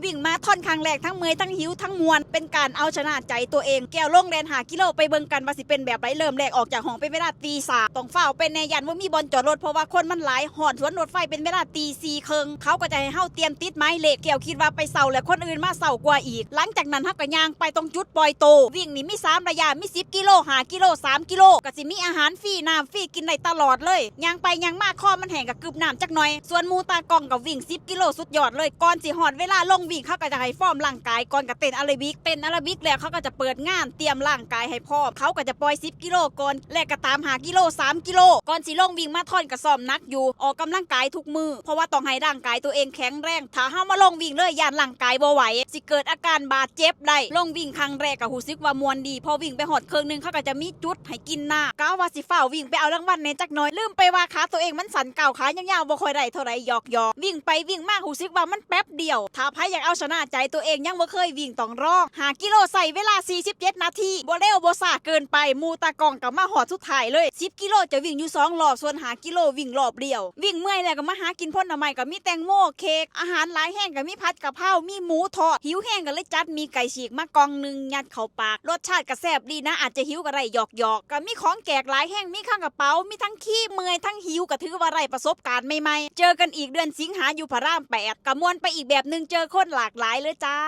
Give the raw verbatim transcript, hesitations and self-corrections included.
วิ่งมาราธอนครั้งแรกทั้งเมื่อยทั้งหิวทั้งม่วน เป็นการเอาชนะใจตัวเอง แก้วลงแล่นห้ากิโล ไปเบิ่งกันว่าสิเป็นแบบใด เริ่มแรกออกจากห้องเป็นเวลาตีสาม ต้องฟ้าวไปแน่ ย้านบ่มีบ่อนจอดรถ เพราะว่าคนมันหลาย ฮอดสวนรถไฟเป็นเวลาตีสี่ครึ่ง เขาก็จะให้เฮาเตรียมติดหมายเลข แก้วคิดว่าไปเซาแล้วคนอื่นมาเซากว่าอีก หลังจากนั้นเฮาก็ย่างไปตรงจุดปล่อยโต วิ่งนี่มีสามระยะ มีสิบกิโล ห้ากิโล สามกิโล ก็สิมีอาหารฟรี น้ำฟรี กินได้ตลอดเลย ย่างไปย่างมาคอมันแห้งก็กึบน้ำจักหน่อย ส่วนหมู่ตากล้องก็วิ่งสิบกิโล สุดยอดเลย ก่อนสิฮอดเวลาลงวิ่ง เขาก็จะให้ฟอร์มร่างกายก่อน ก็เต้นแอโรบิก เต้นแอโรบิกแล้วเขาก็จะเปิดงานเตรียมร่างกายให้พร้อม เขาก็จะปล่อยสิบกิโลก่อน และก็ตามห้ากิโล สามกิโล ก่อนสิลงวิ่งมาราธอนก็ซ้อมหนักอยู่ ออกกำลังกายทุกมื้อ เพราะว่าต้องให้ร่างกายตัวเองแข็งแรง ถ้าเฮามาลงวิ่งเลยย้านร่างกายบ่ไหว สิเกิดอาการบาดเจ็บได้ ลงวิ่งครั้งแรกก็รู้สึกว่าม่วนดี พอวิ่งไปฮอดครึ่งหนึ่งเขาก็จะมีจุดให้กินน้ำ กะว่าสิฟ้าววิ่งไปเอารางวัลแหน่จักหน่อย ลืมไปว่าขาตัวเองมันสั้น ก้าวขายาวๆ บ่ค่อยได้เท่าใด หยอกๆ วิ่งไปวิ่งมารู้สึกว่ามันแป๊บเดียว ถ้าไผอยากเอาชนะใจตัวเองยังบ่เคยวิ่งต้องลอง ห้ากิโลใช้เวลาสี่สิบเจ็ดนาที บ่เร็วบ่ช้าเกินไป หมู่ตากล้องก็มาฮอดสุดท้ายเลย สิบกิโลจะวิ่งอยู่สองรอบ ส่วนห้ากิโลวิ่งรอบเดียว วิ่งเมื่อยแล้วก็มาหากินผลไม้ ก็มีแตงโม เค้ก อาหารหลายแฮงก็มีผัดกะเพรา มีหมูทอด หิวแฮงก็เลยจัดหมี่ไก่ฉีกมากล่องหนึ่งยัดเข้าปาก รสชาติก็แซ่บดีนะ อาจจะหิวก็ได้ หยอกๆ ก็มีของแจกหลายแฮง มีทั้งกระเป๋า มีทั้งขี้เมื่อยทั้งหิว ก็ถือว่าได้ประสบการณ์ใหม่ๆ เจอกันอีกเดือนสิงหาอยู่พระรามแปด ก็ม่วนไปอีกแบบหนึ่ง เจอคนหลากหลายเลยจ้า